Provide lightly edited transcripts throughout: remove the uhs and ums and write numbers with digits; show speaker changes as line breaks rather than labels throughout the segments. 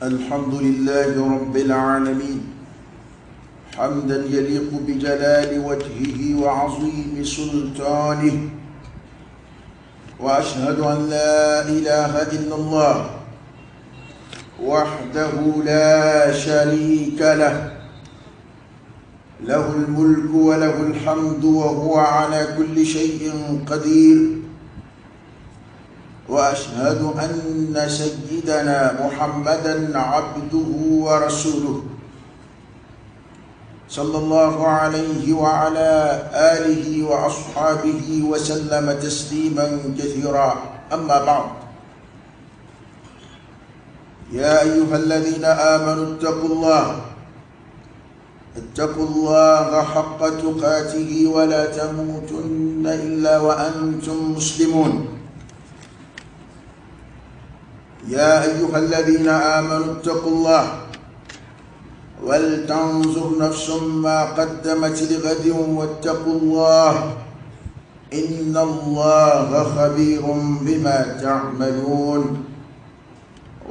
الحمد لله رب العالمين حمدا يليق بجلال وجهه وعظيم سلطانه، وأشهد أن لا إله إلا الله وحده لا شريك له، له الملك وله الحمد وهو على كل شيء قدير، وأشهد أن سيدنا محمدا عبده ورسوله صلى الله عليه وعلى آله وأصحابه وسلم تسليما كثيرا. أما بعد، يا أيها الذين آمنوا اتقوا الله حق تقاته ولا تموتن إلا وأنتم مسلمون. يا أيها الذين آمنوا اتقوا الله ولتنظر نفس ما قدمت لغد واتقوا الله إن الله خبير بما تعملون.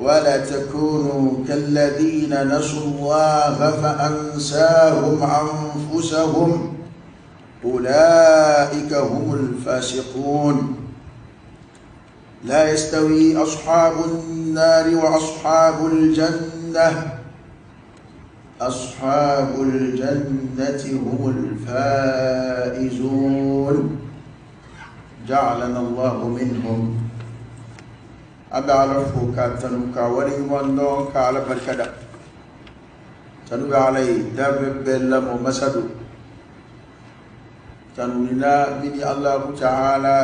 ولا تكونوا كالذين نسوا الله فأنساهم أنفسهم أولئك هم الفاسقون. لا يستوي أصحاب النار وأصحاب الجنة، أصحاب الجنة هم الفائزون، جعلنا الله منهم. أبعرفه كاتنك وليمن كعلى بركة تنبي علي دم بلم ومسد تنوينا من الله تعالى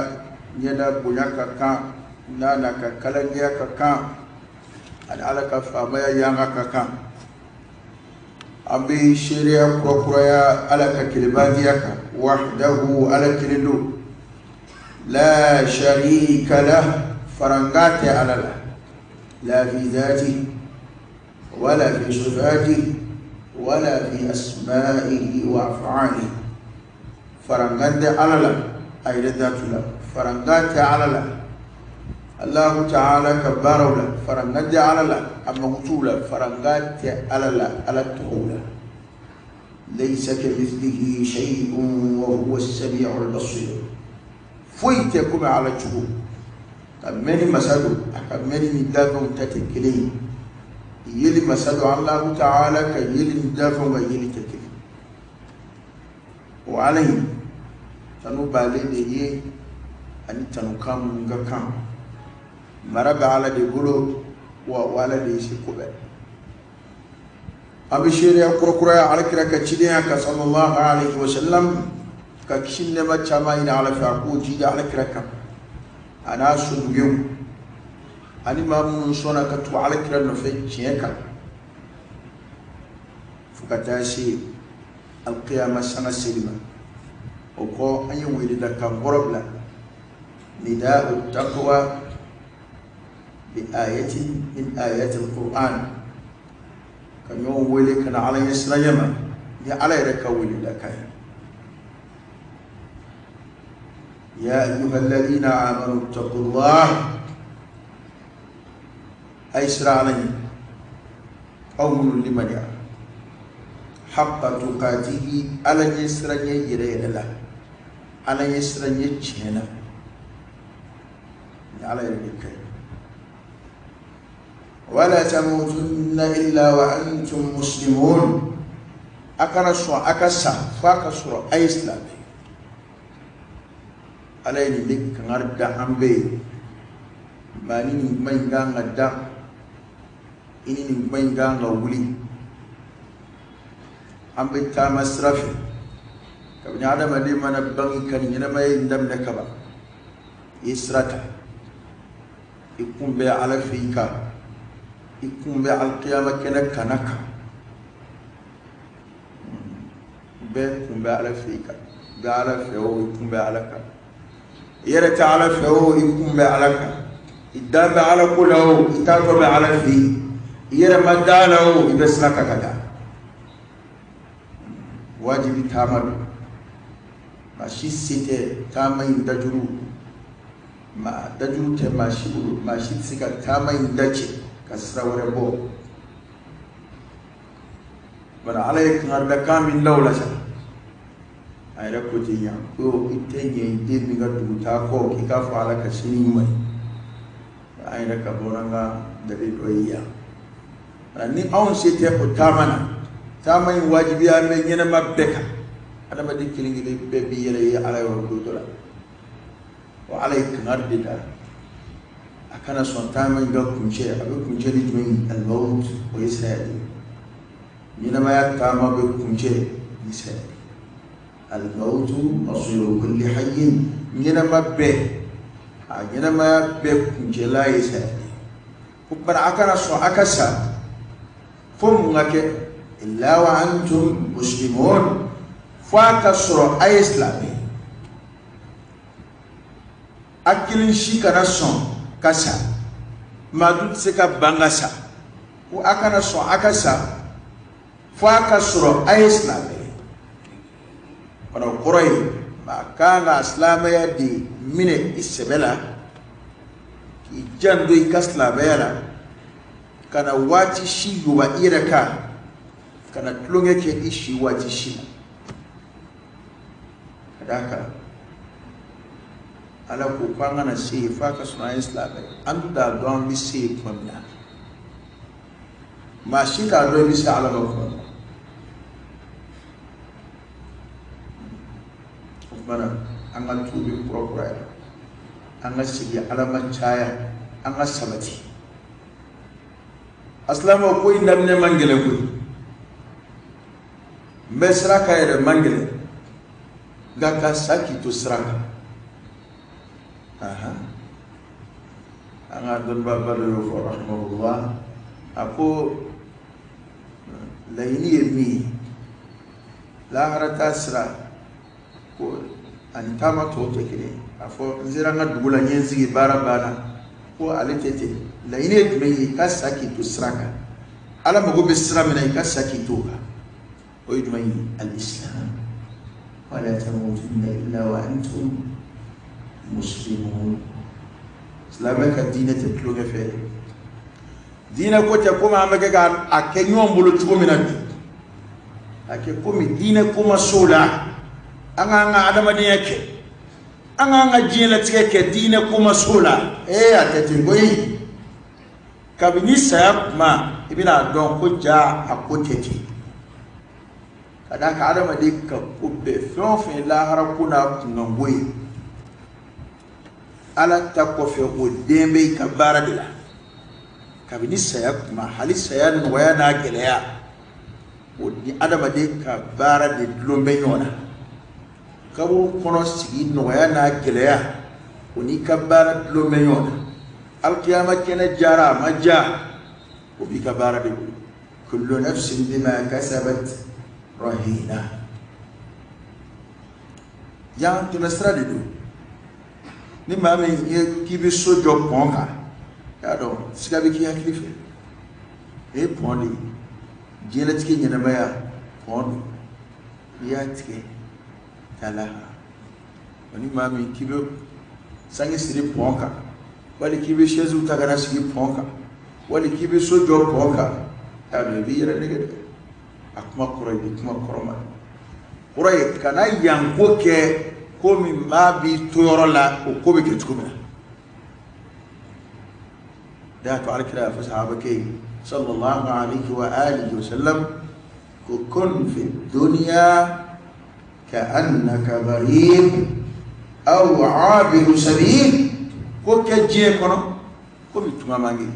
يدا بنيك كان نانا كلنجيا كان أن على كفاميا يانا كان أبي شريعة كركريا على كلماتيك وحده على كلو لا شريك له، فرنغات على الله لا في ذاته ولا في صفاته ولا في أسمائه وأفعاله. فرنغات على الله أي ذات الله، فرنغات على الله الله تعالى كبار له، فرنغات على الله أما مطولة، فرنغات على الله على التقولة. ليس كمثله شيء وهو السميع البصير. فويتكم على الشهود kameni masadu akameni ni dafɛnw ta tɛ kelen ye, yeli masadu Allahu ta'ala ka yeli ni dafɛnw ka yeli tɛ kelen. O ala in tanu b'ale de ye ani tanukan minnu ka kan, mara bɛ ala de bolo wa o ala de ye se ko bɛɛ. An bɛ seereya kurakuraya ala kira ka cidenya kan sallallahu alaihi wa sallam, ka kisi nɛɛma caman ɲini ala fɛ a k'o jidi ala kira kan a n'a sodugenw ani maa minnu sɔnna ka tugu ala kira nɔfɛ tiɲɛ kan fo ka taa se alqiyama sanga seli ma. O kɔ an ye weledakan kɔrɔ bila nida'u taqwa bi ayatin min ayati alquran, ka ɲɔgɔn wele ka na ala ɲɛsiranɲɛ ma ni ala yɛrɛ ka weledakan ye. يا أيها الذين آمنوا اتقوا الله أيسر علي قوم لمن يعلم حق تقاته على يسر يري لا على يسر يجهنا على يدك. ولا تموتن إلا وأنتم مسلمون. أكرسوا أكسا فاكسوا أي إسلامي ala ye nin de kangari da an bɛɛ ye. Maa ni nin kuma in kan ka da, i ni nin kuma in kan ka wuli. An bɛ taama sira fɛ kabini adamaden mana bange ka nin ɲɛnamaya in daminɛ kaban, i ye sira ta, i kun bɛ ala fɛ i kan, i kun bɛ alikiyama kɛnɛ kana kan, bɛɛ kun bɛ ala fɛ i kan, bɛ ala fɛ o i kun bɛ ala kan, i yɛrɛ tɛ ala fɛ o i kun bɛ ala kan, i dan bɛ ala ko la o i taatɔ bɛ ala fɛ yen, i yɛrɛ ma da la o i bɛ sira kan ka taa. Wajibi taama don, maa si se tɛ taama in dajuru, maa dajuru tɛ maa si bolo, maa si tɛ se ka taama in dacɛ ka sira wɛrɛ bɔ. Bari Ala ye kangaridakan min da o la sa, a yɛrɛ ko ten yan ko i tɛ ɲɛ i den min ka dugutaa kɔ k'i k'a fɔ Ala ka sini ɲuman ye. An yɛrɛ ka bamanankan dalen dɔ ye yan. Ni anw se tɛ o taama na, taama in wajibiya bɛ ɲɛnama bɛɛ kan. Adamaden kelen kelen bɛɛ b'i yɛrɛ ye Ala yɔrɔ don dɔ la. Wa Ala ye kangari de da a kana sɔn taama in ka kuncɛ. A bɛ kuncɛ ni jumɛn ye? Al-mawt, o ye saya de ye. Ɲɛnamaya taama bɛ kuncɛ ni saya de ye. Al-mawtu masiru kulli hayyin, ɲɛnama bɛɛ, a ɲɛnamaya bɛɛ kuncɛla ye saya de ye. Ko bari a kana sɔn a ka sa fo mun ka kɛ? Illa wa antum muslimun, fo a ka sɔrɔ a ye silamɛ ye. A kelen si kana sɔn ka sa, maa dun tɛ se ka ban ka sa. Ko a kana sɔn a ka sa fo a ka sɔrɔ a ye silamɛ ye. O kɔrɔ ye maa kan ka silamɛya de minɛ i sɛbɛ la, k'i janto i ka silamɛya la, ka na waati si yoba i yɛrɛ kan, ka na tulonkɛ kɛ i si waati si la. Ka d'a kan Ala ko k'an kana se yen f'a ka sɔrɔ an ye silamɛ ye. An dun t'a dɔn an bɛ se yen tuma min na. Maa si t'a dɔn i bɛ se Ala ma tuma min na. O tuma na an ka tuubi kurakuraya, an ka segin Ala ma caya, an ka sabati. A silamɛw, ko in daminɛ man gɛlɛn koyi. N bɛ sira kan yɛrɛ man gɛlɛn, nka ka sa k'i to sira kan. An ka dɔnnibaaba dɔ y'o fɔ rahimahullah, a ko laɲini ye min ye, lahara taa sira ko ani taama tɔw tɛ kelen ye. A fɔ n sera n ka dugu la, n ye n sigi, baara banna, ko ale tɛ ten. Laɲini ye jumɛn ye? I ka sa k'i to sira kan. Ala mago bɛ sira min na, i ka sa k'i to o kan. O ye jumɛn ye? Al-islam. Wala tamutunna illa wa antum muslimun. Silamɛ ka diinɛ tɛ tulonkɛ fɛn ye. Diinɛ ko tɛ komi an bɛ kɛ k'a kɛ ɲɔgɔn bolo cogo min na bi. A kɛ komi diinɛ ko ma s'o la, an k'an ka adamadenya kɛ, an k'an ka diɲɛlatigɛ kɛ, diinɛ ko ma s'o la. Ee, a tɛ ten koyi. Kabini saya kuma, i bɛna dɔn ko ja a ko tɛ ten. Ka d'a kan adamaden ka ko bɛɛ, fɛn o fɛn ye lahara ko n'a kunkanko ye, Ala ta kɔfɛ, o den bɛ i ka baara de la. Kabini saya kuma, hali saya nɔgɔya n'a gɛlɛya, o ni adamaden ka baara de dulon bɛ ɲɔgɔn na. Kaburu kɔnɔ sigi nɔgɔya n'a gɛlɛya, o n'i ka baara dulon bɛ ɲɔgɔn na. Alikiyama kɛnɛ jara a ma ja, o b'i ka baara de bolo. Kullu nafsin bima kasabat rahina. Yan tɛmɛsira de don. Ni maa min ye k'i bɛ so jɔ pɔn kan, y'a dɔn siga bɛ k'i hakili fɛ. O ye pɔn de ye. Diɲɛlatigɛ ɲɛnamaya pɔn don. N'i y'a tigɛ taa lahara. Wa ni maa min k'i bɛ sange siri pɔn kan, wali k'i bɛ chaise ta ka na sigi pɔn kan, wali k'i bɛ so jɔ pɔn kan, y'a dɔn i b'i yɛrɛ nɛgɛ dɛ. A kuma kɔrɔ ye kuma kɔrɔ ma. Kɔrɔ ye kana yan ko kɛ komi maa b'i to yɔrɔ la, o ko bɛ kɛ cogo min na. Da y'a to Alakira y'a fɔ sahabakɛ ye sallallahu alaihi wa alihi wa sallam ko kun fi dunya ka annaka gharib aw abiru sabil. Ko kɛ diɲɛ kɔnɔ komi tunga man kɛ.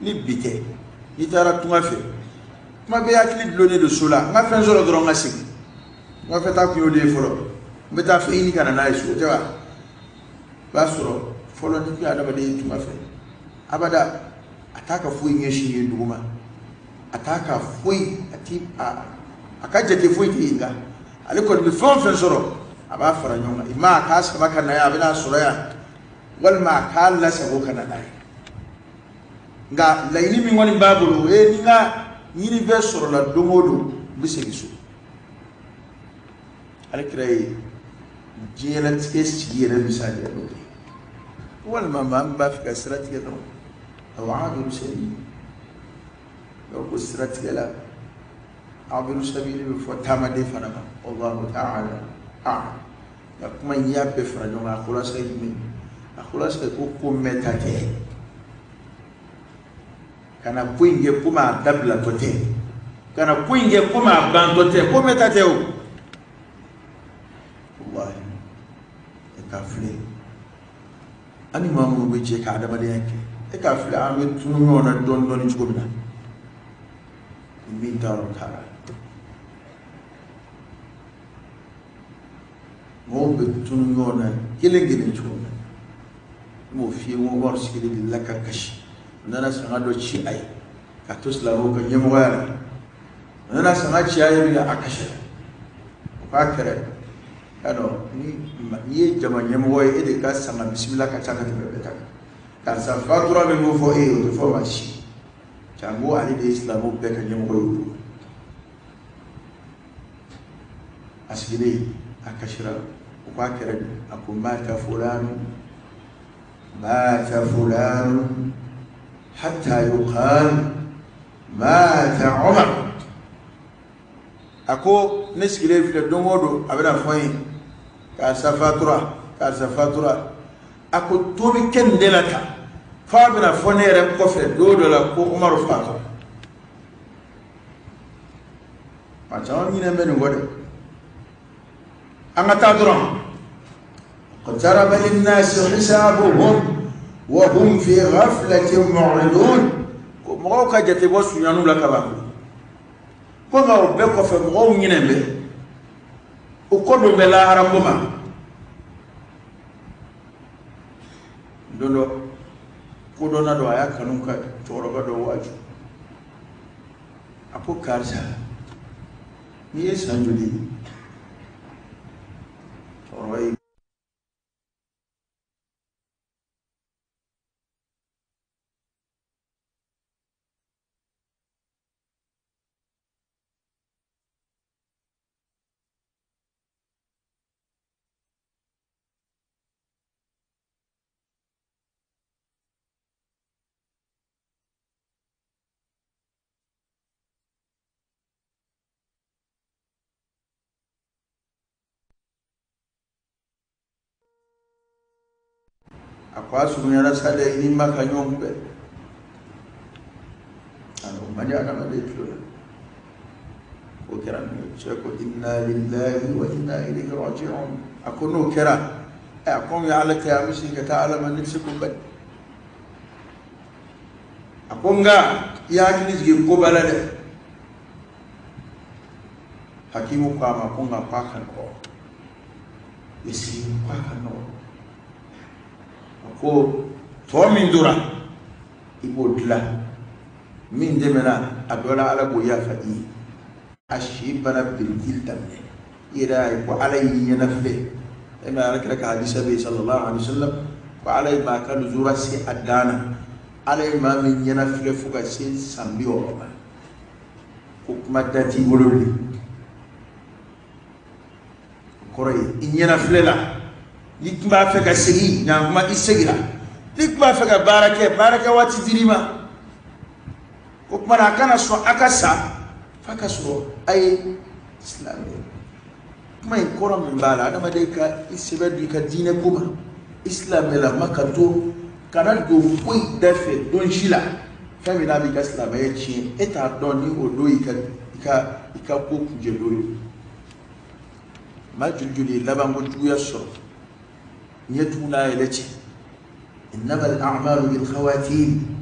Ni bi tɛ, n'i taara tunga fɛ, kuma bɛɛ hakili dulonnen don so la, n ka fɛn sɔrɔ dɔrɔn n ka segin. N ka fɛn taa kun y'o de ye fɔlɔ, n bɛ taa fɛn ɲini ka na n'a ye so, o tɛ wa? I b'a sɔrɔ fɔlɔ ni kun ye adamaden ye tunga fɛ, abada a t'a ka foyi ɲɛsin ye dugu ma, a t'a ka foyi, a ti a ka jate foyi tɛ yen, nka ale kɔni bɛ fɛn o fɛn sɔrɔ a b'a fara ɲɔgɔn kan. I ma a k'a sama ka na yan, a bɛna sɔrɔ yan, walima a k'a lasago ka na n'a ye. Nka laɲini min kɔni b'a bolo, o ye ni n ka ɲinifɛn sɔrɔla don o don, n bɛ segin so. Alakira ye diɲɛlatigɛ sigi yɛrɛ misaliya dɔ ye. Walima maa min b'a fɛ ka sira tigɛ dɔrɔn, aw abiru sabil, dɔw ko sira tigɛ la. Abiru sabili bɛ fɔ taamaden fana ma. Wallahu ta'ala a'lam. Nka kuma in y'a bɛɛ fara ɲɔgɔn kan, a khulasa ye jumɛn ye? A khulasa ye ko mɛnta tɛ. Kana ko in kɛ komi a dabilatɔ tɛ, kana ko in kɛ komi a bantɔ tɛ, ko mɛnta tɛ o. Wallahi, e k'a filɛ, an ni maa minnu bɛ jɛ ka adamadenya kɛ, e k'a filɛ an bɛ tunu ɲɔgɔn na dɔɔni dɔɔni cogo min na, min taara o taara. Mɔgɔw bɛ tunu ɲɔgɔn na kelen kelen cogo min na, n b'o f'i ye, n ko Umaru sigilen delila ka kasi. U nana sanga dɔ ci a ye ka to silamɛw ka ɲɛmɔgɔya la. U nana sanga ci a ye min kɛ, a kasira. O k'a kɛrɛ y'a dɔn, n'i ye jama ɲɛmɔgɔ ye, e de ka sanga bisimila ka ca ka tɛmɛ bɛɛ ta kan. Karisa fatura min b'o fɔ e ye, o tɛ fɔ maa si. Jango ale de ye silamɛw bɛɛ ka ɲɛmɔgɔ ye o don. A sigilen a kasira, o k'a kɛrɛ bi, a ko mata fulanu mata fulanu hatta yuqal mata Umar. A ko ne sigilen filɛ, don o don a bɛna fɔ n ye karisa fatura, karisa fatura. A ko to bɛ kɛ nin de la tan f'a bɛna fɔ ne yɛrɛ kɔfɛ don dɔ la ko Umaru fatura. Maa caman ɲinɛ bɛ nin kɔ dɛ. An ka taa dɔrɔn. Iqtaraba linnasi hisabuhum wa hum fi ghaflatin mu'ridun. Ko mɔgɔw ka jate bɔ sunyaniw la ka ban. Ko nka o bɛɛ kɔfɛ mɔgɔw ɲinɛ bɛ, o kɔ don bɛ lahara ko ma. Don dɔ kodɔnna dɔ a y'a kanu ka cɛkɔrɔba dɔ waaju. A ko karisa, n'i ye san joli ye? Cɛkɔrɔba y'i a ko a surunyana sa dɛ, i ni ma ka ɲɔgɔn kunbɛn. O man di adamaden tulo la. O kɛra min ye, cɛ ko inna lillahi wa inna ilayhi raji'un. A ko n'o kɛra, a ko anw ye Ala ta ye, an bɛ segin ka taa Ala ma, ne tɛ se k'o bali. A ko nka i hakili jigin ko ba la dɛ. Hakimu ko a ma ko nka k'a ka nɔgɔ. Yasi k'a ka nɔgɔ. A ko tɔ min tora i b'o dilan, min tɛmɛna a dɔ la Ala b'o yafa i ye. A si bana birikili daminɛ, i yɛrɛ y'a ye ko Ala y'i ɲɛnafilɛ. E ma Ala kira ka hadisa bɛ yen sallallahu alaihi wa sallam, ko Ala ye maa ka nuzura se a dan na, Ala ye maa min ɲɛnafilɛ fo ka se san 60 ma, ko kuma da t'i bolo bilen. O kɔrɔ ye i ɲɛnafilɛ la, n'i tun b'a fɛ ka segin ɲankuma i seginna, n'i tun b'a fɛ ka baara kɛ, baara kɛ waati dir'i ma. O tuma na a kana sɔn a ka sa f'a ka sɔrɔ a ye silamɛ ye. Kuma in kɔrɔ min b'a la, adamaden ka i sɛbɛ don i ka diinɛ ko ma, i silamɛlama ka to, kana don foyi da fɛ don si la fɛn min n'a b'i ka silamɛya tiɲɛ, e t'a dɔn ni o don i ka ko kuncɛ don ye. Maa joli joli ye labanko juguya sɔrɔ ɲɛ tugun n'a yɛlɛ cɛ. Innamal a'malu bil khawatim.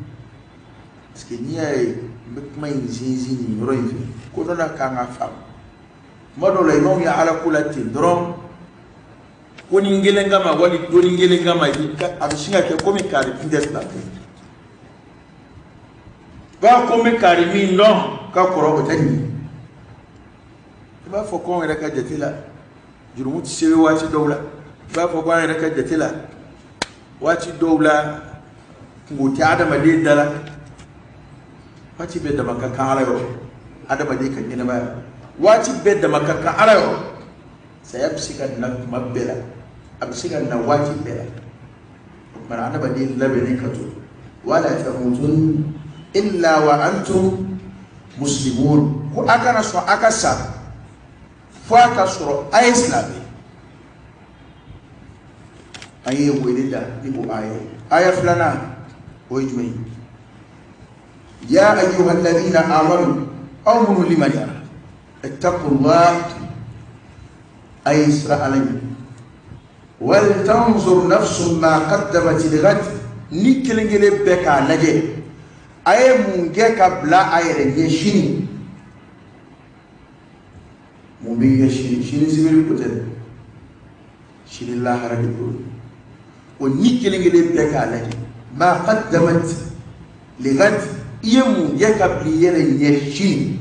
Parce que n'i y'a ye n bɛ kuma in sinsin nin yɔrɔ in fɛ, ko dɔ la kan ka faamu. Kuma dɔw la imamu ye Ala ko la ten dɔrɔn, ko nin kelen kama wali doni kelen kama, a bɛ sin ka kɛ komi kari tun tɛ silamɛ ye. Ba ko n bɛ kari min dɔn ka kɔrɔ, o tɛ nin ye. I b'a fɔ ko anw yɛrɛ ka jate la jurumu tɛ sɛbɛn waati dɔw la, i b'a fɔ ko an yɛrɛ ka jate la waati dɔw la kungo tɛ adamaden da la. Waati bɛɛ dama ka kan Ala yɔrɔ, adamaden ka ɲɛnamaya waati bɛɛ dama ka kan Ala yɔrɔ. Saya bɛ se ka na tuma bɛɛ la, a bɛ se ka na waati bɛɛ la. O tuma na adamaden labɛnnen ka to. Wala tamutunna illa wa antum Muslimun, ko a kana sɔn a ka sa fo a ka sɔrɔ a ye silamɛ. An ye wele da ni o aya ye. Aya filanan o ye jumɛn ye? Ya ayyuha alladhina amanu, aw minnu limaniyara, ittaqullah, a ye siran Ala ɲɛ. Wal tanzur nafsun ma qaddamat lighad, ni kelen kelen bɛɛ k'a lajɛ a ye mun kɛ ka bila a yɛrɛ ɲɛ sini. Mun bɛ ɲɛ sini? Sini sibiri ko tɛ dɛ, sini lahara de ko. O ni kelen kelen bɛɛ k'a lajɛ, ma qaddamat lighad, i ye mun kɛ ka bila i yɛrɛ ɲɛ sini.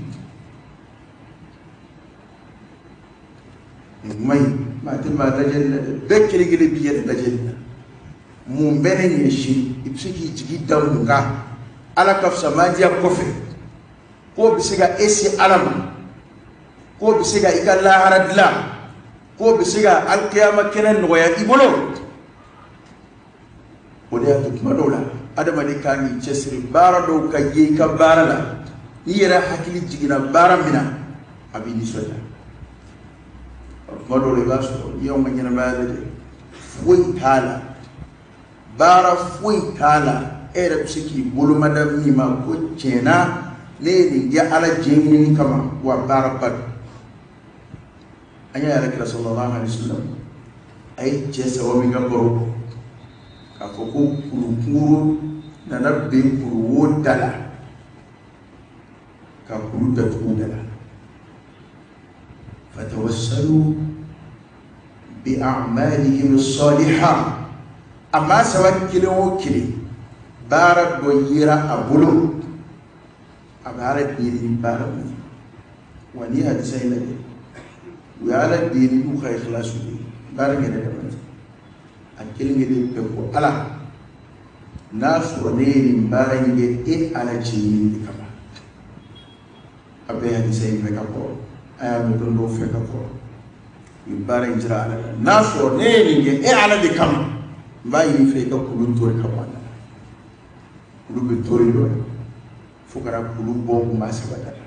Nin kuma in maa tɛ maa lajɛli la dɛ, bɛɛ kelen kelen b'i yɛrɛ lajɛli la. Mun bɛ ne ɲɛ sini? I bɛ se k'i jigi da mun kan? Ala ka fisamandiya kɔfɛ, k'o bɛ se ka e se Ala ma, k'o bɛ se ka i ka lahara dilan, k'o bɛ se ka alikiyama kɛnɛ nɔgɔya i bolo. O de y'a to tuma dɔw la adamaden kan k'i cɛsiri baara dɔw ka ye i ka baara la. N'i yɛrɛ hakili jiginna baara min na, a b'i nisɔndiya. Tuma dɔw la i b'a sɔrɔ n'i y'anw ka ɲɛnamaya lajɛ, foyi t'a la, baara foyi t'a la, e yɛrɛ bɛ se k'i bolomada min ma ko tiɲɛna ne ye nin kɛ Ala diɲɛ ɲini kama, wa baaraba don. An y'a yɛrɛ kira sallallahu alaihi wa sallam, a ye cɛ saba min ka baro bɔ k'a fɔ ko kuru nana bin kuru wo da la ka kuru datugu da la. Fatawassalu bi a'malihim as-salihah, a maa saba kelen o kelen baara dɔ yera a bolo, a bɛ Ala deli ni baara min ye. Wa n'i ye hadisa in lajɛ, u ye Ala deli n'u ka ikhlasu de ye, baara in yɛrɛ dama tɛ. A kelen kelen bɛɛ ko Ala, n'a sɔrɔ ne ye nin baara in kɛ e Ala cɛ ɲini de kama. A bɛɛ ye hadisa in mɛn ka kɔrɔ, a y'a mɛn don dɔw fɛ ka kɔrɔ. U ye baara in jira Ala la, n'a sɔrɔ ne ye nin kɛ e Ala de kama, n b'a ɲini fɛ i ka kulu tori ka bɔ a la. Kulu bɛ tori dɔ ye fo ka na kulu bɔ maa saba da la.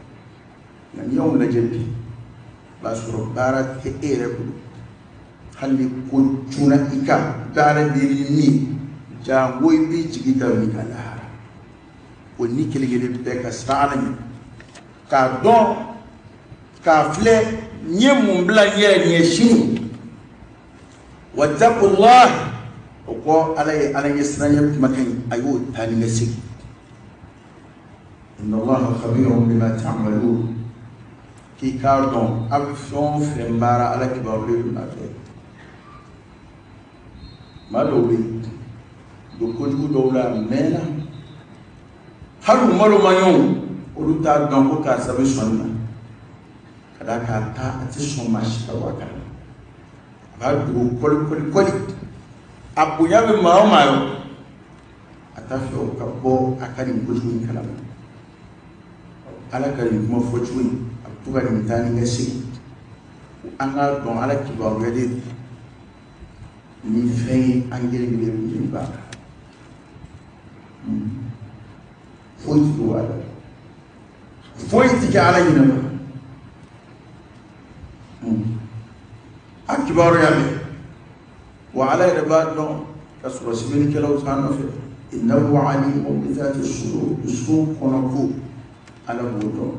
Nka n'i y'anw lajɛ bi, b'a sɔrɔ baara tɛ e yɛrɛ bolo, hali ni ko cunna i kan, baara deli min jango i b'i jigi da min kan lahara. O ni kelen kelen bɛɛ ka siran Ala ɲɛ, k'a dɔn k'a filɛ n ye mun bila n yɛrɛ ɲɛ sini. Wattaqullah, o kɔ Ala ye Ala ɲɛ siranɲɛ kumakan in, a y'o taa ni ka segin. Inna Allaha khabirun bima ta'malun, k'i k'a dɔn a bɛ fɛn o fɛn baara Ala kibarulen don a fɛ. Maa dɔw bɛ yen, don kojugu dɔw la a mɛnna, hali u malo ma ɲɔgɔn, olu t'a dɔn ko karisa bɛ sɔnni na, ka d'a kan a ta a tɛ sɔn maa si ka bɔ a kalama. A b'a dogo kɔli kɔli kɔli, a bonya bɛ maa o maa yɔrɔ, a t'a fɛ o ka bɔ a ka nin kojugu in kalama. Ala ka nin kuma fɔcogo in, a bɛ to ka nin taa ni ka segin. An k'a dɔn Ala kibaruya de don ni fɛn ye, an kelen kelen min b'a la, foyi ti dogo Ala la, foyi ti kɛ Ala ɲinɛ ma. A kibaruya bɛ wa Ala yɛrɛ b'a dɔn ka sɔrɔ sɛbɛnnikɛlaw t'a nɔfɛ. Innahu alimun bi dhati sudur, dusukun kɔnɔ ko Ala b'o dɔn,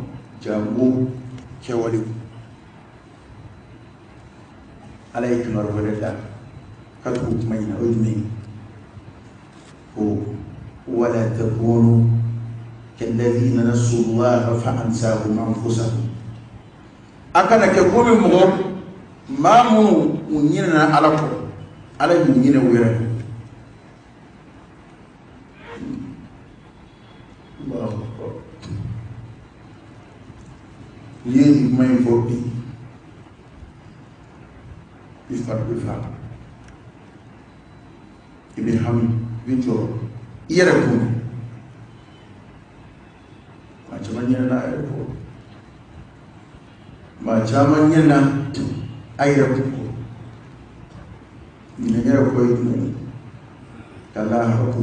jango kɛwalew. Ala ye kibaru wɛrɛ da ka tugu kuma in na, o ye jumɛn ye? Ko wala takunu kalladhina nasu Allaha fa ansahum anfusahum, a kana kɛ komi mɔgɔ maa minnu u ɲinɛna Ala kɔ, Ala y'u ɲinɛ u yɛrɛ kɔ. Allahu akbar. N'i ye nin kuma in fɔ bi, i fari bɛ faga, i bɛ hami, i bɛ jɔrɔ i yɛrɛ kun. Maa caman ɲinɛna a yɛrɛ kɔ, maa caman ɲinɛna a yɛrɛ kun kɔ. Ɲinɛ yɛrɛ kɔ ye jumɛn ye? Ka lahara ko,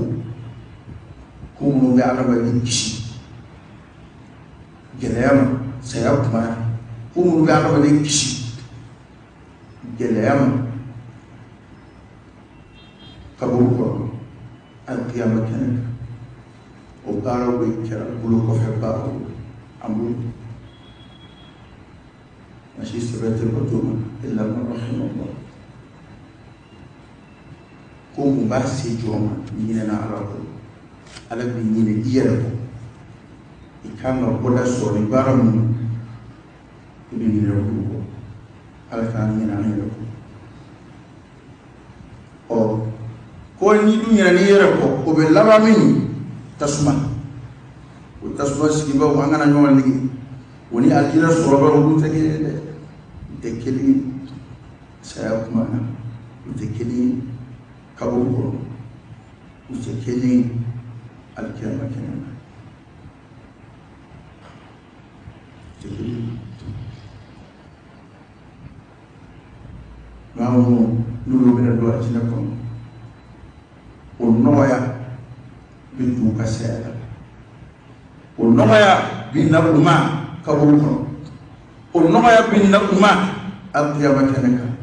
ko minnu bɛ adamaden kisi Gɛlɛya ma, saya kuma na, ko minnu bɛ adamaden kisi gɛlɛya ma kaburu kɔnɔ, alikiyama kɛnɛ kan, o baaraw bɛ kɛra bolo kɔfɛ baaraw an bolo. Maa si sɛbɛ tɛ bato ma illa man rahimallah. Ko mun b'a se jɔn ma n'i ɲinɛna Ala kɔ? Ala b'i ɲinɛ i yɛrɛ kɔ. I kan ka bɔda sɔrɔ ni baara mun, i bɛ ɲinɛ olu kɔ. Ala k'an ɲinɛ an yɛrɛ kɔ. Ɔ, ko n'i dun ɲinɛna i yɛrɛ kɔ, o bɛ laban min? Tasuma. O tasuma sigibaw, an kana ɲɔgɔn nɛgɛn, o ni alijinɛ sɔrɔbaw, olu tɛ kelen ye dɛ. U tɛ kelen ye saya kuma na, u tɛ kelen ye kaburu kɔnɔ, u tɛ kelen ye alikiyama kɛnɛ na, u tɛ kelen ye. Maa minnu n'olu bɛna don alijinɛ kɔnɔ, o nɔgɔya bɛ don u ka saya la, o nɔgɔya bɛ na u ma kaburu kɔnɔ, o nɔgɔya bɛ na u ma alikiyama kɛnɛ kan.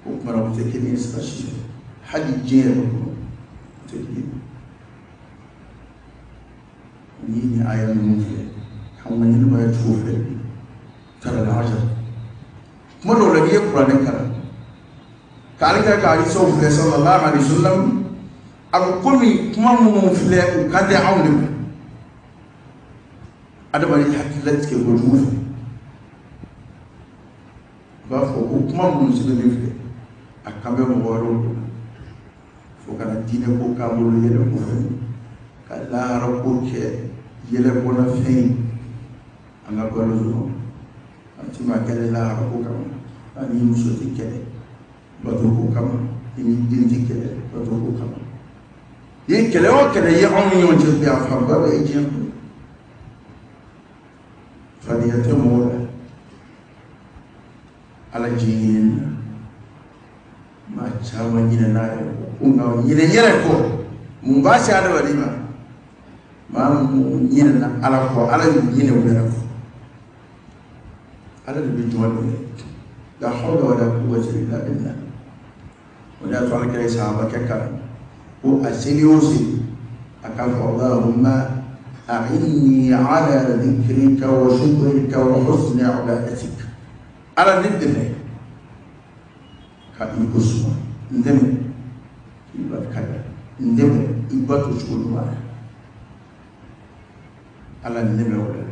O tuma na, u tɛ kelen ye sira si fɛ, hali diɲɛ yɛrɛ kɔnɔ u tɛ kelen ye. Ni nin aya ninnu filɛ, k'an ka ɲɛnamaya cogo filɛ bi, tara la aja. Kuma dɔw la, n'i ye kuranɛ kalan, k'ale kɛ ka hadisaw filɛ sallallahu alaihi wasallam, a bɛ komi kuma minnu filɛ, u kan tɛ anw de ma. Adamaden hakili latigɛ kojugu fɛ, u b'a fɔ ko kuma minnu sɛbɛnnen filɛ, a kan bɛ mɔgɔ wɛrɛw de ma. Fo ka na diinɛ ko k'an bolo yɛlɛ ko fɛn, ka lahara ko kɛ yɛlɛ bɔnna fɛn ye an ka balo dɔrɔn. An ti maa kɛlɛ lahara ko kama, an ni muso tɛ kɛlɛ bato ko kama, i ni den tɛ kɛlɛ bato ko kama. I ye kɛlɛ o kɛlɛ ye anw ni ɲɔgɔn cɛ bi, a fanba bɛɛ ye diɲɛ ko. Fadenya tɛ mɔgɔ la, Ala diɲɛ ɲini na, maa caman ɲinɛ n'a yɛrɛ kɔ. Ko nka ɲinɛ yɛrɛ kɔ, mun b'a se adamaden ma? Maa mun ɲinɛna Ala kɔ, Ala y'u ɲinɛ u yɛrɛ kɔ. Ala de bɛ jɔn dɛmɛ. La hawla wala quwwata illa billah. O de y'a to Ala kira ye sahabakɛ kalan ko a seli o seli, a k'a fɔ: Allahumma a'inni ala dhikrika wa shukrika wa husni ibadatik. Ala, ne dɛmɛ ka i ko suma, n dɛmɛ k'i barika da, n dɛmɛ i bato cogo ɲuman na. Ala, n dɛmɛ o la.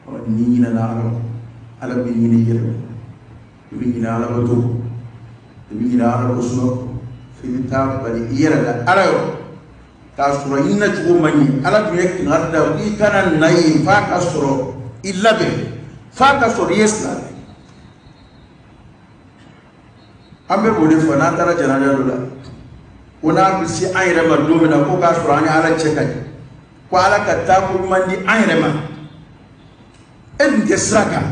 Ɔ, n'i ɲinɛna Ala kɔ, Ala b'i ɲinɛ i yɛrɛ kɔ. I bɛ ɲinɛ Ala bato kɔ, i bɛ ɲinɛ Ala ko suma kɔ, f'i bɛ taa bali i yɛrɛ la Ala yɔrɔ, k'a sɔrɔ i nacogo man ɲi. Ala dun ye kangari da i kana na yen f'a ka sɔrɔ i labɛn, f'a ka sɔrɔ i ye silamɛ. An bɛ b'o de fɔ n'an taara janaja dɔ la, ko n'a bɛ se an yɛrɛ ma don min na, ko k'a sɔrɔ an ni Ala cɛ ka ɲi, ko Ala ka taa ko ɲuman di an yɛrɛ ma. E dun tɛ sira kan,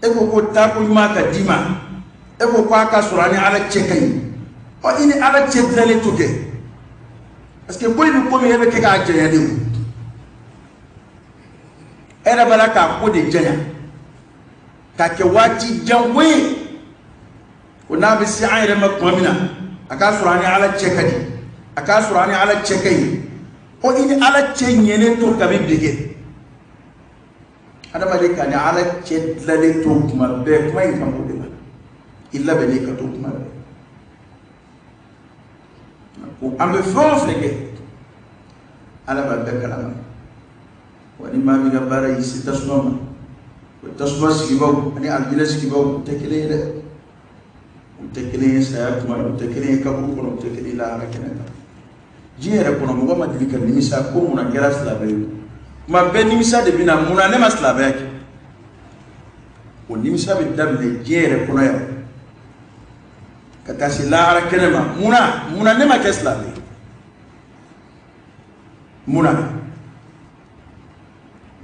e ko ko taa ko ɲuman ka d'i ma, e ko k'a ka sɔrɔ an ni Ala cɛ ka ɲi. Ɔ, i ni Ala cɛ dilanlen to kɛ, parce que ko in bɛ komi e bɛ kɛ k'a janya de. O e yɛrɛ b'a la k'a ko de janya k'a kɛ waati jan ko ye. Ko n'a bɛ se an yɛrɛ ma tuma min na, a k'a sɔrɔ an ni Ala cɛ ka di, a k'a sɔrɔ an ni Ala cɛ ka ɲi. Ɔ, i ni Ala cɛ ɲɛnen to kabi bi kɛ. Adamaden ka ni Ala cɛ dilanlen to kuma bɛɛ, kuma in kan b'o de ma. I labɛnnen ka to kuma bɛɛ, ko an bɛ fɛn o fɛn kɛ, Ala b'a bɛɛ kalama. Wa ni maa min ka baara y'i se tasuma ma, o tasuma sigibaw ani alijinɛ sigibaw, u tɛ kelen ye dɛ. U tɛ kelen ye saya tuma la, u tɛ kelen ye kaburu kɔnɔ, u tɛ kelen ye lahara kɛnɛ kan. Diɲɛ yɛrɛ kɔnɔ, mɔgɔ ma deli ka nimisa ko munna kɛra silamɛ ye. Tuma bɛɛ nimisa de bɛ na: munna ne ma silamɛya kɛ? O nimisa bɛ daminɛ diɲɛ yɛrɛ kɔnɔ yan ka taa se lahara kɛnɛ ma. Munna ne ma kɛ silamɛ ye? Munna?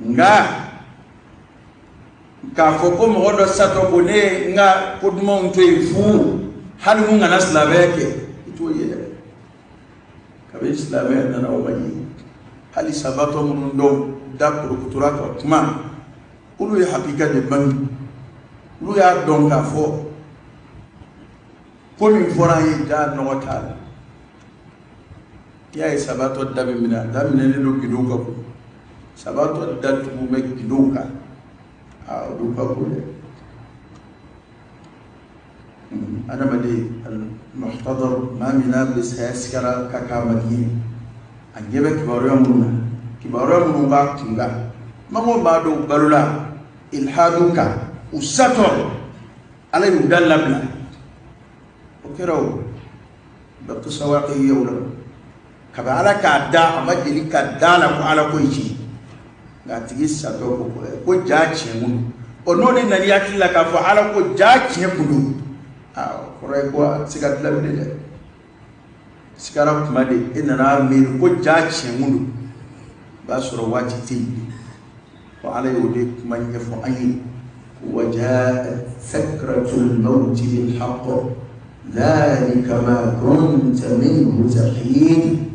Nka k'a fɔ ko mɔgɔ dɔ satɔ ko ne ye n ka ko dumanw to yen fu, hali mun kana silamɛya kɛ, i t'o ye dɛ. Kabini silamɛya nana, o ma ye. Hali sabatɔ minnu dɔw da korokotora ka kuma, olu ye hakika de bange. Olu y'a dɔn k'a fɔ ko min fɔra an ye, ja nɔgɔ t'a la. I y'a ye, sabatɔ da bɛ minɛ, a daminɛnen don gindow kan ko sabatɔ da tugu bɛ gindow kan. Aa, olu ka ko dɛ. Adamaden al-muhtadar, maa min n'a bɛ saya sigara ka k'a magi ye, a ɲɛ bɛ kibaruya minnu na, kibaruya minnu b'a kun kan, maa o maa dɔw balola ilhadu kan, u satɔ Ala y'u da labila. O kɛra o bɛɛ sawaqiyaw la. Kabi Ala k'a da, a ma deli ka da la ko Ala ko ye tiɲɛ, nka a tigi satɔ ko ja tiɲɛ kun don. Ɔ, n'o de nana i hakili la k'a fɔ Ala ko ja tiɲɛ kun don, aa, o kɔrɔ ye ko a tɛ se ka dilan bilen dɛ. Sigara kuma de e nana miiri ko ja tiɲɛ kun don, o b'a sɔrɔ waati tɛ yen. Ko Ala y'o de kuma ɲɛfɔ an ye: وجاءت سكرة الموت بالحق ذلك ما كنت منه تحيد.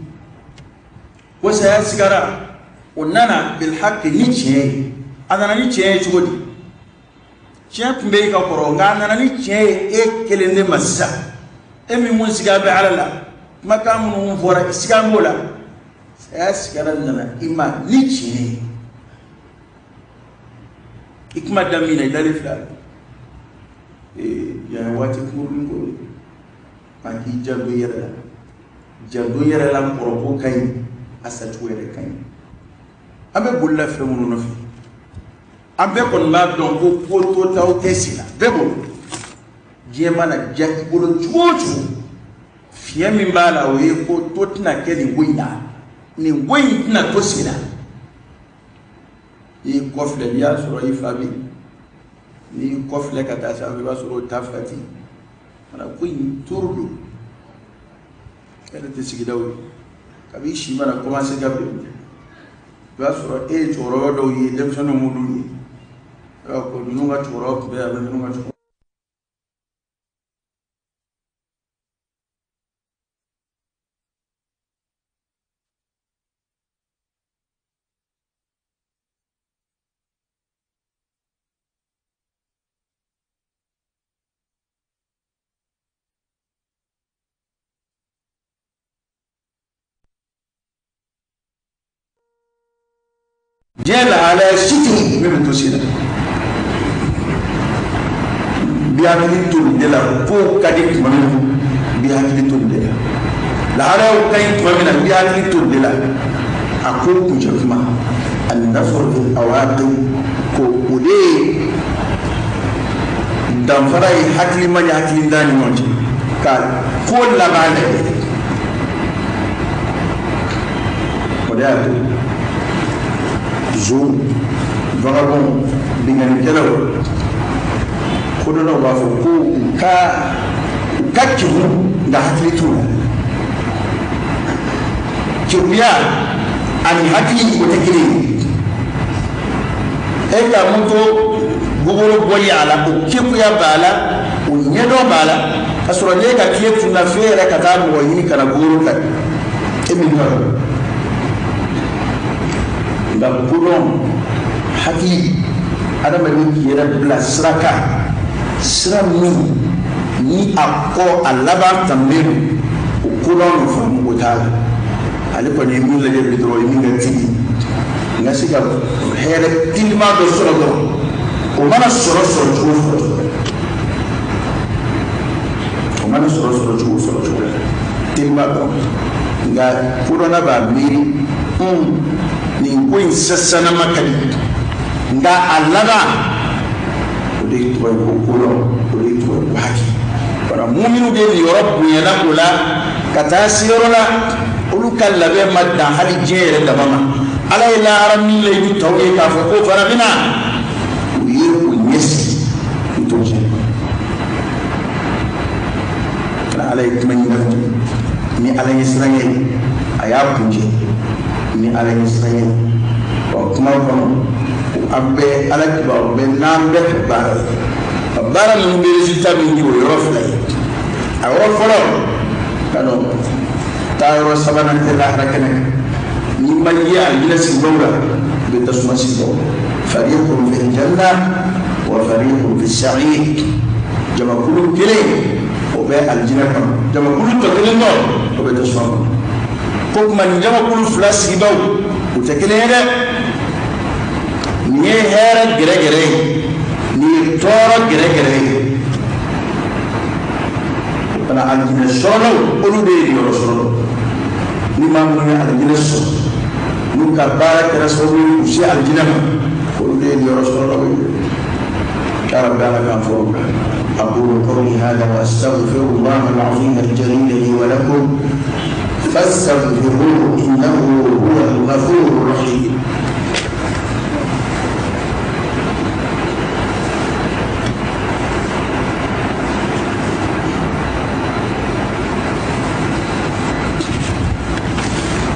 Ko saya sigara, o nana بالحق, ni tiɲɛ ye. A nana ni tiɲɛ ye cogo di? Tiɲɛ tun bɛ yen ka kɔrɔ, nka a nana ni tiɲɛ ye e kelen de ma sisan. E min mun siga bɛ Ala la, kumakan minnu fɔra, siga b'o la. Saya sigara nana i ma ni tiɲɛ ye. I kuma da min na, i dalen filɛ a la. Ee, yan ye waati kunkurunin ko de. Maa k'i janto i yɛrɛ la. Janto i yɛrɛ la kɔrɔ ko ka ɲi, a sacogo yɛrɛ ka ɲi. An bɛ boli la fɛn minnu nɔfɛ, an bɛɛ kɔni b'a dɔn ko ko totaw tɛ sen na bɛɛ bolo. Diɲɛ mana diya i bolo cogo o cogo, fiɲɛ min b'a la, o ye ko to tɛna kɛ nin ko in na, nin ko in tɛna to sen na. N'i y'i kɔ filɛ, n'i y'a sɔrɔ i fa bɛ yen, n'i y'i kɔ filɛ ka taa sanfɛ, i b'a sɔrɔ o ta fa tɛ yen. Mana ko in turu don, e yɛrɛ tɛ sigidaw ye. Kabi si mana commencer ka bɛn, i b'a sɔrɔ e ye cɛkɔrɔba dɔw ye, denmisɛnninw m'olu ye. I b'a fɔ ko ninnu ka cɛkɔrɔba tun bɛ yan, ninnu ka cɛkɔrɔba. Diɲɛ lahalaya si tɛ yen min bɛ to sen na. Bi hakili to nin de la. Kow ka di tuma min na, bi hakili to nin de la. Lahalayaw ka ɲi tuma min na, bi hakili to nin de la. A ko kuncɛ kuma, an-nazar fil awaqib, ko o de ye danfara ye hakilima ni hakilintan ni ɲɔgɔn cɛ, ka ko laban lajɛ. O de y'a to zo, vagabond, binkannikɛlaw, kodɔnnaw b'a fɔ ko u ka kegun, nka hakili t'u la. Keguya ani hakili, o tɛ kelen ye. E ka moto gogoro bɔli a la, o kekuya b'a la, o ɲɛdɔn b'a la, ka sɔrɔ n'e ka tile tunna f'e yɛrɛ ka taa mɔgɔ ɲini ka na gogoro kari e min ka. Nka kodɔn, hakili, adamaden k'i yɛrɛ bila sira kan, sira min ni a kɔ a laban tɛmɛnen don, o kodɔn nɔfɛ mɔgɔ t'a la. Ale kɔni ye min lajɛ bi dɔrɔn, o ye min ka teli, n ka se ka hɛrɛ teliman dɔ sɔrɔ dɔrɔn. O mana sɔrɔ sɔrɔ cogo sɔrɔ cogo, o mana sɔrɔ sɔrɔ cogo sɔrɔ cogo la, teliman dɔrɔn. Nka kodɔnna b'a miiri, nin ko in sasanama ka di, nka a laban, o de tɔgɔ ye ko kodɔn, o de tɔgɔ ye ko hakili. Wala muminu de niyɔrɔ bonyana o la ka taa se yɔrɔ la, olu ka labɛn ma dan hali diɲɛ yɛrɛ dama ma. Ala ye lahara min layidu tɔw ye k'a fɔ k'o fana bɛna, u ye o ɲɛsigi u t'o tiɲɛ. Ala ye kuma ɲininka ni Ala ɲɛsiranɲɛ ye, a y'a kuncɛ ni Ala ɲɛsiranɲɛ ye. Wa kuma kɔnɔ, an bɛ Ala kibaru bɛ n'an bɛ fɛ baara ye, ka baara ninnu bɛ résultat min di, o yɔrɔ fila ye. A yɔrɔ fɔlɔ ka dɔn, taa yɔrɔ sabanan tɛ lahara kɛnɛ kan. N'i ma ye alijinɛ sigibaw la, i bɛ tasuma sigibaw la. Fariqun fil janna wa fariqun fis sa'ir. Jamakulu kelen o bɛ alijinɛ kɔnɔ, jamakulu tɔ kelen dɔ o bɛ tasuma kɔnɔ. Ko tuma nin jamakulu fila sigibaw u tɛ kelen ye dɛ. Nin ye hɛrɛ gɛrɛgɛrɛ ye, nin ye tɔɔrɔ gɛrɛgɛrɛ ye. O fana alijinɛ sɔrɔlaw olu de ye niyɔrɔ sɔrɔlaw. Ni maa minnu ye alijinɛ sɔrɔ, n'u ka baara kɛra sababu ye k'u se alijinɛ ma, olu de ye niyɔrɔ sɔrɔlaw ye. Ya Rabbi, ala k'an fɔr'u kan. أقول قولي هذا وأستغفر الله العظيم الجليل لي ولكم فاستغفروه إنه هو الغفور الرحيم.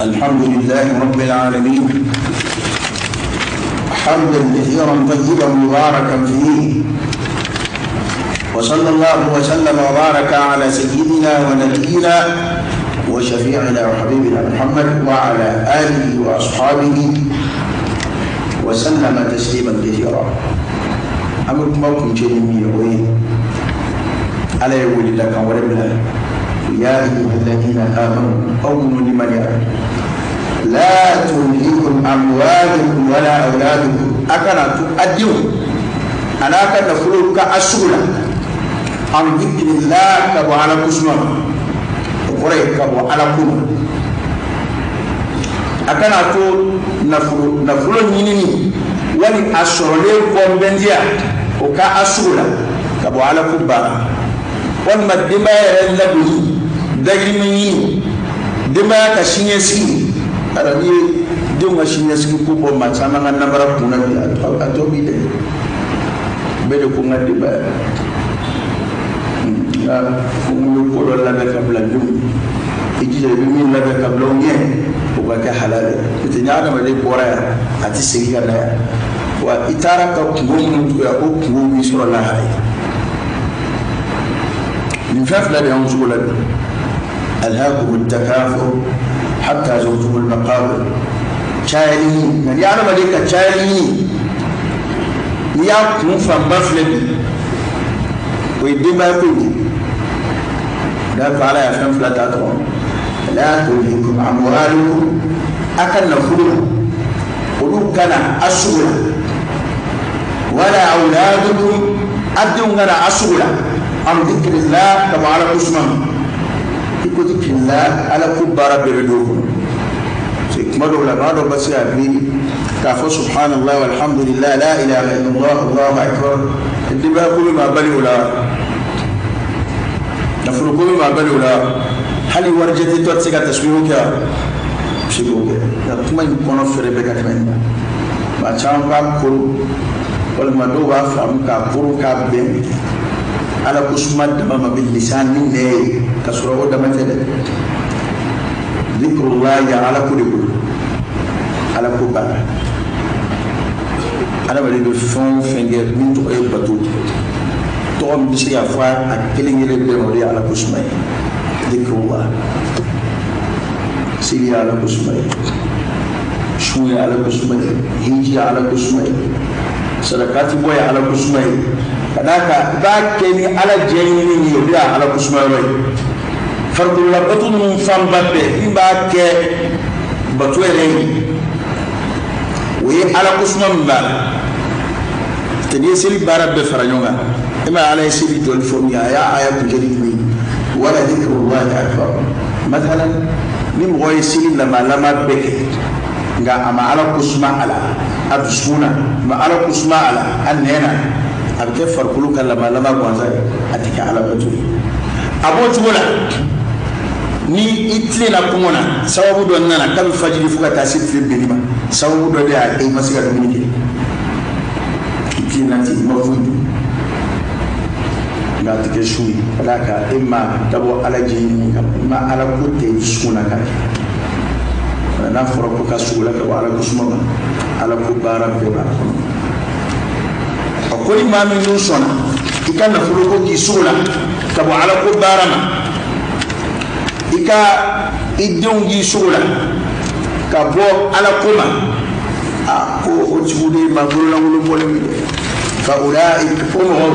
الحمد لله رب العالمين، حمدا كثيرا طيبا مباركا فيه، وصلى الله وسلم وبارك على سيدنا ونبينا وشفيعنا وحبيبنا محمد وعلى آله وأصحابه وسلم تسليما كثيرا. أمركم موكم جميعا على يقول لك وربنا يا أيها الذين آمنوا أؤمنوا لمن يعلم لا تلهكم أموالكم ولا أولادكم أكنا تؤدون أنا كان نفلوك أسولا عن ذكر الله كبو على كسمة وقرأ كبو على كم أكنا تو نفلو نيني ولي أسولي كومبنديا وكا أسولا كبو على كبارا walima denbaya yɛrɛ ladonni dayirimɛ ɲini denbaya ka siniɲɛsigi. Ala n'i ye denw ka siniɲɛsigi ko bɔ maa caman ka namara kun na bi, a tɔ b'i dɛ. Bɛɛ de ko n ka denbaya, nka ko n bɛ ko dɔ labɛn ka bila denw, i jija i bɛ min labɛn ka bila u ɲɛ o ka kɛ halala ye. N'o tɛ ni adamaden bɔra yan a tɛ segin ka na yan, wa i taara ka kungo minnu to yan o kungo b'i sɔrɔ lahara ye. Nin fɛn fila de y'anw sugu la bi. Alhaakumu takathur hatta zurtumul maqabir. Cayali ɲini, nka ni adamaden ka cayali ɲini, n'i y'a kun fanba filɛ bi, o ye denbaya ko ye. D'accord, ala y'a fɛn fila ta dɔrɔn. La tulhikum amwalukum, a ka nafolo olu kana a sugu la, wala awladukum, a denw kana a sugu la. An dhikrillah ka bɔ ala ko suma i ko dhikrillah, ala ko baara bɛɛ bɛ don o kɔnɔ. Kuma dɔw la maa dɔw bɛ se ka miiri k'a fɔ subhanallah walhamdulillah la ilaha illallah allahu akbar. Denbaya ko bɛ maa bali o la, nafolo ko bɛ maa bali o la, hali warijɛ tɛ tɔ tɛ se ka tasbihu kɛ, a se k'o kɛ. Nka kuma in kɔnɔ fɛrɛ bɛɛ ka tɛmɛ nin kan. Maa caman b'a koro walima dɔw b'a faamu k'a koro k'a bɛn ala ko suma dama ma bi lisan ni nɛ ye, ka sɔrɔ o dama tɛ dɛ. Dhikrullah ya ala ko de bolo, ala ko baara. Adamaden bɛ fɛn o fɛn kɛ min tɔgɔ ye bato, tɔgɔ min bɛ se ka fɔ a kelen kelen bɛɛ ma, o de ye ala ko suma ye. Dhikrullah, seli ye ala ko suma ye, sun ye ala ko suma ye, hiji ye ala ko suma ye, sadakati bɔ ye ala ko suma ye. Ka d'a kan i b'a kɛ ni ala jɛ ɲini ye, o de y'a ala ko suma yɔrɔ ye. Farikolola bato ninnu fanba bɛɛ min b'a kɛ bato yɛrɛ ye, o ye ala ko suma min b'a la. Tɛ n'i ye seli baara bɛɛ fara ɲɔgɔn kan, e ma ala ye seli jɔli fɔ min ye, a y'a aya kuncɛli jumɛn ye? Wala dhikrullahi akbar. Mathalan ni mɔgɔ ye seli lamalama bɛɛ kɛ, nka a ma ala ko suma a la a dusukun na, a ma ala ko suma a la a nɛn na, a bɛ kɛ farikolo ka lamalama gansan ye, a tɛ kɛ ala bato ye. A b'o cogo la ni i tilenna kɔngɔ na, sababu dɔ nana kabi fajiri fo ka taa se tile binni ma, sababu dɔ de y'a kɛ i ma se ka dumuni kɛ, i tilenna ten i ma foyi dun, nka a tɛ kɛ su ye. Ka d'a kan e ma dabɔ ala jɛ ɲini kama, i ma ala ko tɛ i dusukun na k'a kɛ. N'a fɔra ko ka sugu la ka bɔ ala ko suma ma, ala ko baara bɛɛ b'a kɔnɔ. Ɔ ko ni maa min dun sɔnna i ka nafolo ko k'i sugu la ka bɔ ala ko baara ma, i ka i denw k'i sugu la Ka bɔ ala ko ma a ko o tigiw de ye maa bololankolon bɔlen min dɛ. Fa ulaika o mɔgɔw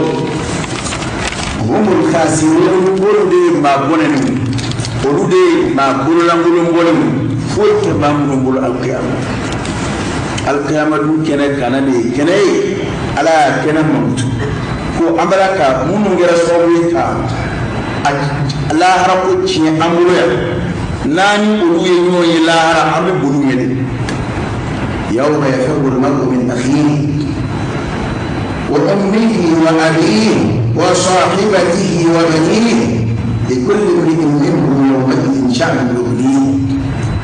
humul khasirun, olu de ye maa bɔnɛnenw, olu de ye maa bololankolon bɔlenw, foyi tɛ maa minnu bolo alikiyama. Alikiyama dun kɛnɛ kana de ye kɛnɛ ye, ala y'a kɛnɛ mankutu ko an b'a la ka minnu kɛra sababu ye ka a lahara ko tiɲɛ an bolo yan, n'an ni olu ye ɲɔgɔn ye lahara, an bɛ boli ɲɛ de. Yawma yafirru al-mar'u min akhihi wa ummihi wa abihi wa sahibatihi wa banihi likulli imri'in minhum yawma'idhin sha'nun yughnihi.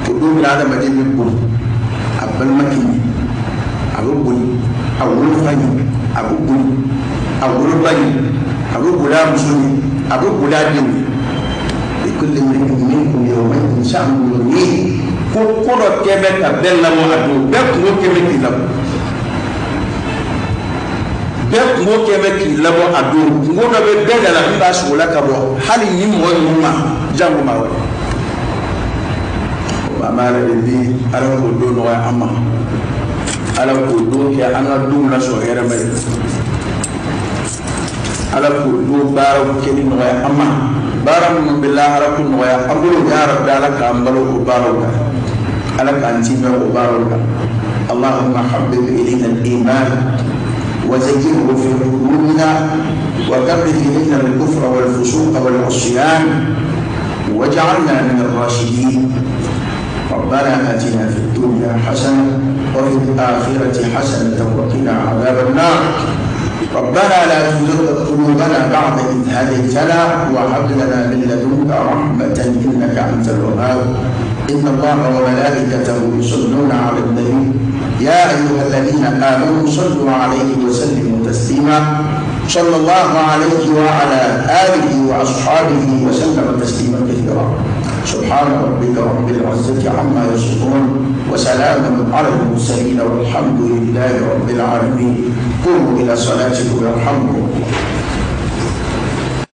O don min na adamaden bɛ boli a balimakɛ ɲɛ, a bɛ boli a wolofa ɲɛ, a bɛ boli a woloba ɲɛ, a bɛ boli a muso ɲɛ, a bɛ boli a denw ɲɛ. Likulli imri'in minhum yawma'idhin sha'nun yughnihi. Ko ko dɔ kɛ bɛ ka bɛɛ labɔ a don, bɛɛ kungo kɛ bɛ k'i labɔ, bɛɛ kungo kɛ bɛ k'i labɔ a don. Kungo dɔ bɛ bɛɛ da la min b'a sogo la ka bɔ hali ni mɔgɔ ninnu ma jango maa wɛrɛ. An b'a yɛrɛ de di ala k'o don nɔgɔya an ma, ala k'o don kɛ an ka donw lasɔrɔ hɛrɛma ye, ala k'o don baaraw kɛli nɔgɔya an ma, baara minnu bɛ lahara ko nɔgɔya an bolo. Ya Rabbi, ala k'an balo o baaraw la, ala k'an timɛ o baaraw la. Allahumma habbib ilayna al-iman wa zayyinhu fi qulubina wa karrih ilayna al-kufra wal-fusuqa wal-'isyan waj'alna min ar-rashidin. ربنا آتنا في الدنيا حسنة وفي الآخرة حسنة وقنا عذاب النار. ربنا لا تزغ قلوبنا بعد إذ هديتنا وهب لنا من لدنك رحمة إنك أنت الوهاب. إن الله وملائكته يصلون على النبي يا أيها الذين آمنوا صلوا عليه وسلموا تسليما. صلى الله عليه وعلى آله وأصحابه وسلم تسليما كثيرا. سبحان ربك رب العزة عما يصفون وسلام على المرسلين والحمد لله رب العالمين. قوموا إلى صلاتكم يرحمكم الله.